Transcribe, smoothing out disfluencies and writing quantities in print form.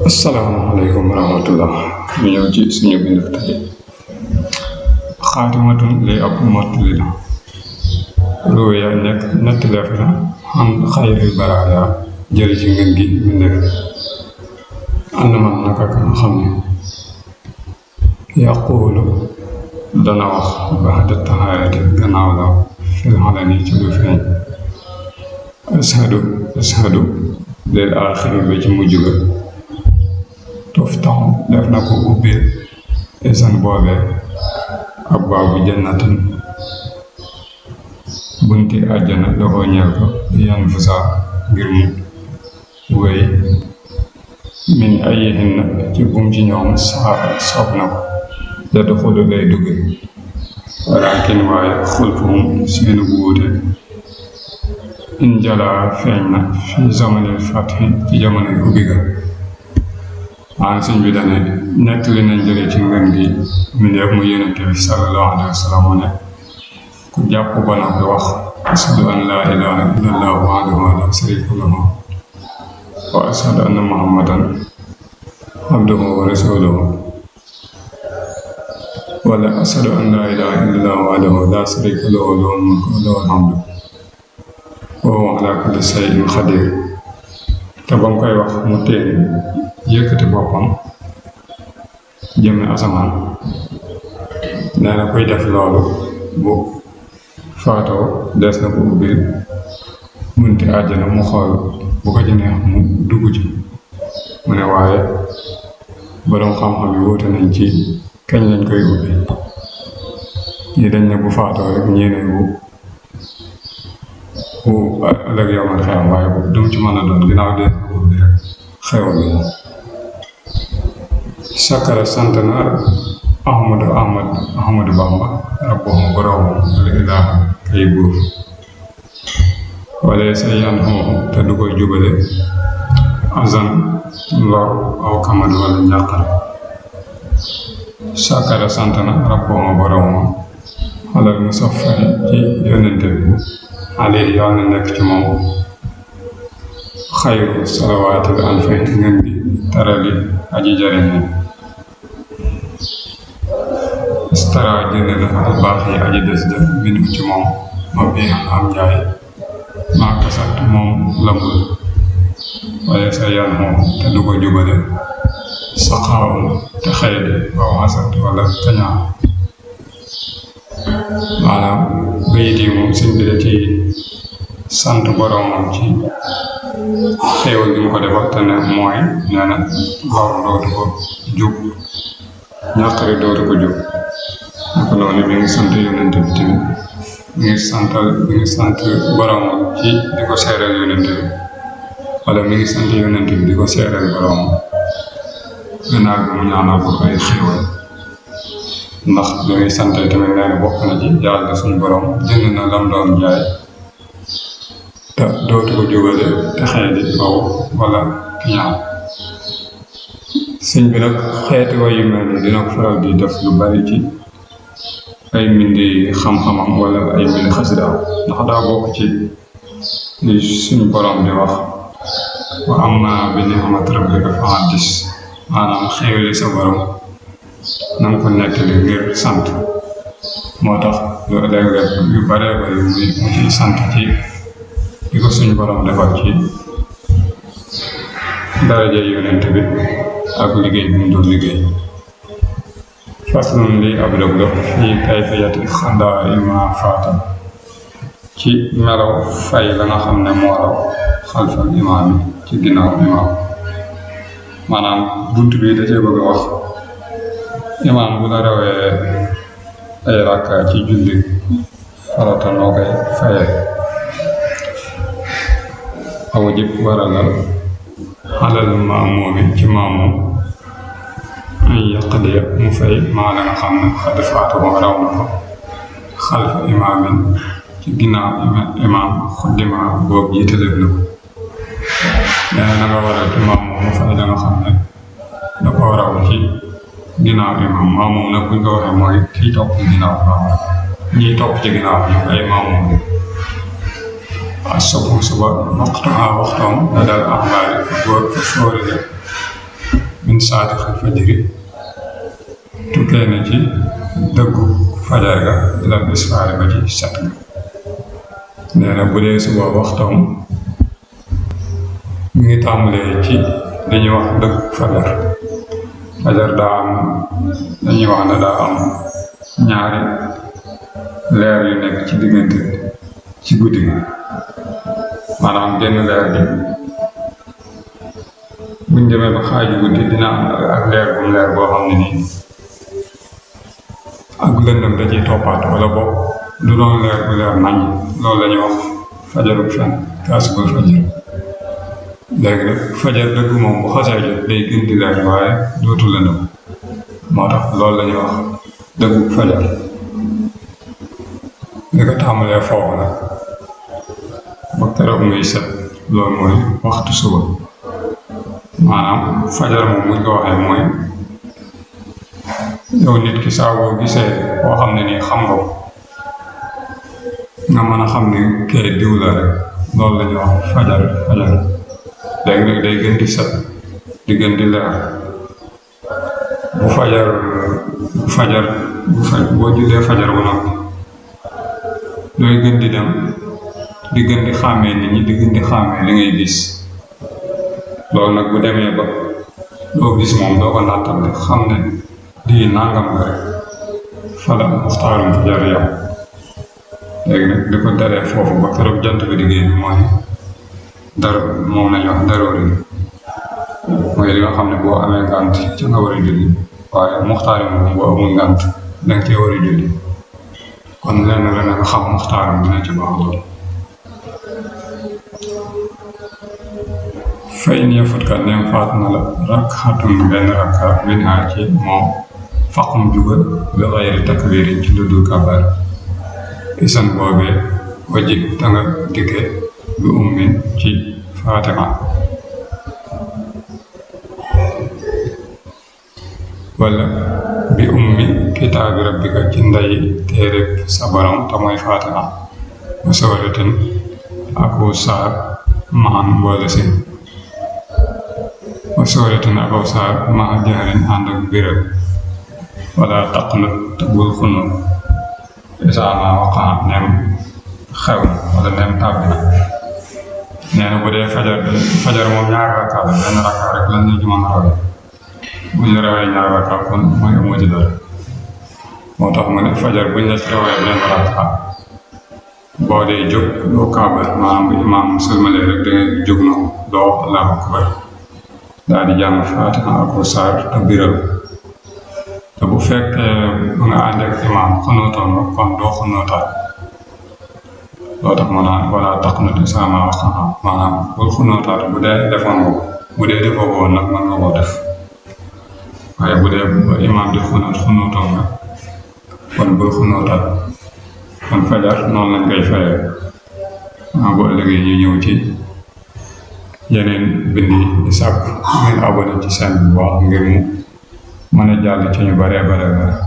asalaamaaleykum wa rahmatullah. ñu ñëw ci suñu bind tey xaatimatun li ab mottali la ruuya nekk nettaleef la xam xayril baraaya jëli ci ngën gi mbindeef ànd man naka ka nga xam ne yaquulu dana wax ba'da tahaayati gannaaw la fil alani ci lu feeñ ashadu lil aaxiri ba ci mujj ga tuftaxu def na ko ubbil isan boobee abwaabu jannatin bunti àjjana doxoo ñeel ko yan fusa ngir mu wéy min ayyihinna ci bum ci ñoom soob na ko yadxulu lay dugge walaakin waaye xulfuhum seenu wuute in jalaa feeñ na fi zamanil fatxi ci jamonoy ubbi ga sëñ bi dane nekk li nañ jële ci ngën gi mbindeef mu yonente bi sallallahu alayhi wa sallam ne ku jàpp ba noppi wax ashadu an laa ilaaha illallah wahdahu laa sharika lahu wa ashadu anna muhammadan abduhu wa rasuluhu wala ashadu an laa ilaaha illallah wahdahu laa sharika lahu lahul mulku wa lahul hamdu wa huwa alaa kulli shay'in qadiir te ba mu koy wax mu teen yëkkati boppam jëmme asamaan nee na kuy def loolu bu faatoo des na ko ubbil bunti àjjana mu xool bu ko ci neex mu dugg ci mu ne waaye boroom xam-xam yi wuute nañ ci kañ lañ koy ubbi ñi dañ ne bu faatoo rek ñii ne bu ëllëg yawmal xiyaam waaye bu dum ci mën a doon ginnaaw des na ko ubbi rek xewal bi sakara sant na Ahmadu Bamba rabbahu boroomam al ilaaha kay buur wala sa yan xooxu te du ko jubale azan lor aw kamad wala njàqare sakara sant na rabbahu boroomam alal musaffari ci yonente bi alayhi yàlla na nekk ci moom xayru salawaatil alfi ngeen di tarali aji jariñ istara jënd na albaax yi aji des de minu ci moom ma bii am njaay maa kasat moom lambul waaye sa yan moom te du ko jubale saxaawul te xëyde aw xasat wala kañaan maanaam bayit yi moom suñ bi da ci sant boromam ci xéewal gi mu ko defal te ne mooy nee na lor dootu ko jub ñàqare dootu ko jub naka noonu mi ngi sant yonente bi tamit mi ngi sant boromam ci di ko seeral yonente bi wala mi ngi sant yonente bi di ko seeral boromam gannaaw bi mu ñaanal ko ay xéewal ndax li muy sante tamit nee na bokk na ci yàlla suñu borom jënd na lam doon jaay te dootu ko jógale te xëy di kaw wala kiñaan sëñ bi nag xeeti way yu mel ni dina ko faral di def lu bari ci ay mbindi xam-xamam wala ay mbindi xasidaam ndax daa bokk ci li suñu borom di wax wa amma bi ni'mati rabbika fa haddis maanaam xéewali sa borom na nga ko nettali ngir sant moo tax lu léeg-léeg yu bare bari mu ciy sant ci di ko suñu borom defal ci daraja yonent bi ak liggéey bi mu doon liggéey faslun li ab dog la fii kayfiyati xadaa ima faata ci melaw fay la nga xam ne moo raw xalfal imaam yi ci ginnaaw imaam maanaam bunt bi da cee bëgg a wax imaam bu la rawee ay rakka ci julli farata noo koy fayee aw jëpp waralal xalal maamuumi ci maamoom ay yaqdiya mu fay maa la nga xam ne xad faatu ko raw na ko xalfa imaamin ci ginnaaw imaam xuddima boobu jiitaleef na ko nee na nga waral ci maamoom mu fay la nga xam ne da ko raw ci ginnaaw imaam maamoom nag buñ ko waxee mooy kii topp ci ginnaaw imaam ñiy topp ci ginnaaw ñu ay maamoom suba waxtoom da dal axbaari fa góor fa sóori min saadiqil fajri tukkee na ci dëggu fajar ga ilal isfaari ba ci set ga. nee na bu dee suba waxtam mi ngi tàmbalee ci li ñuy wax dëggu fajar. fajar dañuy wax ne daa am ñaari leer yu nekk ci diggante ci guddi gi, maanaam genn leer gi buñ demee ba xaaju guddi dina am ak leer boo xam ne nii ak lëndëm da ciy toppaat wala boog du doon leer bu leer nañ. loolu la ñuy wax fajarul fen kaasibul fajar. léegi nag fajar dëgg moom bu xasee jot day gën di leer waaye dootu lëndëm, moo tax loolu la ñuy wax dëggu fajar. li ko tàmbalee foofu nag ba keroog muy set, loolu mooy waxtu suba. maanaam fajar moom buñ ko waxee mooy yow nit ki saa boo gisee koo xam ne nii xam nga mën a xam ne kee diw la rek, loolu la ñuy wax fajar. léegi nag day gën di set di gën di leer. boo jullee fajar bu noppi dooy gën di dem di gën di xàmmee nit ñi, di gën di xàmmee li ngay gis. loolu nag bu demee ba loo gis moom doo ko nattal xam ne lii nangam la rek fala muxtaarum fajar yow. léegi nag di ko daree foofu ba keroog jant bi di génn mooy moom lañu wax daroori, mooy li nga xam ne boo amee ngànt ci nga war a julli, waaye muxtaar yi moom boo amul ngànt danga cee war a julli. kon lenn la nga xam muxtaaram dina ci baax lool. fay in yafutka neem faat na la rakxatun benn rakka min haa ci moom faqum jugal bi xayri takbirin ci lu dul kabar. isan boobee wajib tanga dikke bi ummin ci faatiha wala bi ummi kitaabi rabbika ci nday téereb sa borom te mooy faatiha wa sawratin aku saar maxan mboole si wa sawratin aku saar maxa jaxarin ànd ak biral wala taqnut te bul xunut isaama waqaa neem xew na wala neem tàbbi na. nee na bu dee fajar moom ñaari rakka la, benn rakka rek lan ñu ci mën a rawee. buñ la rawee ñaari rakka kon mooy amoo ci dara. moo tax mu ne fajar buñ la ci rawee benn rakka boo dee jóg doo kàbbar, maanaam bu imaam sëlmalee rek da ngay jóg na doo Allahu akbar daal di jàng faatiha ak saar te biral. te bu fekkee nga ànd ak imaam xonootoon nga kon doo xonootaat. loo tax ma naan wala taqnut izaa maa waqa'a, maanaam bul xonootaat bu dee defoon nga ko. bu dee defoo ko woon nag mën nga koo def, waaye bu dee imaam di xonootoon nga kon bul xonootaat. kon fajar noonu lañ koy fayee. bu ëllëgee ñu ñëw ci yeneen bind yi di sàkk ngeen abonné ci chaîne bi bu baax ngir mu mën a jàll ci ñu bare.